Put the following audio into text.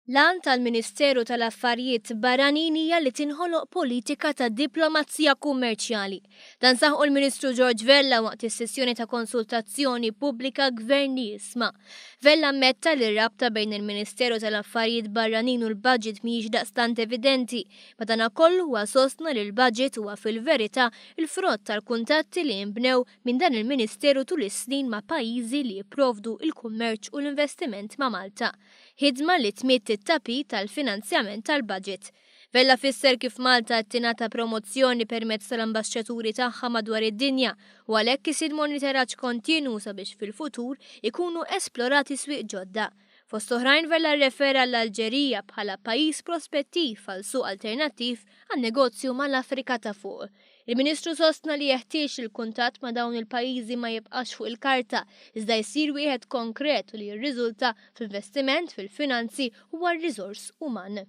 L-għan tal-Ministeru tal-Affarijiet Barranin hija li tinħoloq politika ta' diplomazija kummerċjali. Dan saħqu l-Ministru George Vella waqt is-sessjoni ta' konsultazzjoni pubblika Gvern li jisma'. Vella ammetta li r-rabta bejn il-Ministeru tal-Affarijiet Barranin u l-budget mhijiex daqstant evidenti. Madankollu huwa sostna li l-budget huwa fil-verità il-frott tal-kuntatti li jinbnew minn dan il-Ministeru tul is-snin ma' pajjiżi li jipprovdu il-kummerċ u l-investiment ma' Malta. Ħidma li tmidd it-tapit tal-finanzjament tal-budget. Vella fisser kif Malta qed tingħata promozzjoni permezz tal-ambaxxaturi tagħha madwar id-dinja u għalhekk isir monitoraġġ kontinwu sabiex fil-futur ikunu esplorati swieq ġodda. Fost oħrajn Vella rrefera l-Alġerija bħala pajjiż prospettiv għal suq alternattiv għan-negozju mal-Afrika ta' fuq. Il-Ministru sostna li jeħtieġ li l-kuntatt ma' dawn il-pajjiżi ma jibqax fuq il-karta, iżda jsir wieħed konkret u li jirriżulta f'investiment fil-finanzi u għar-riżors uman.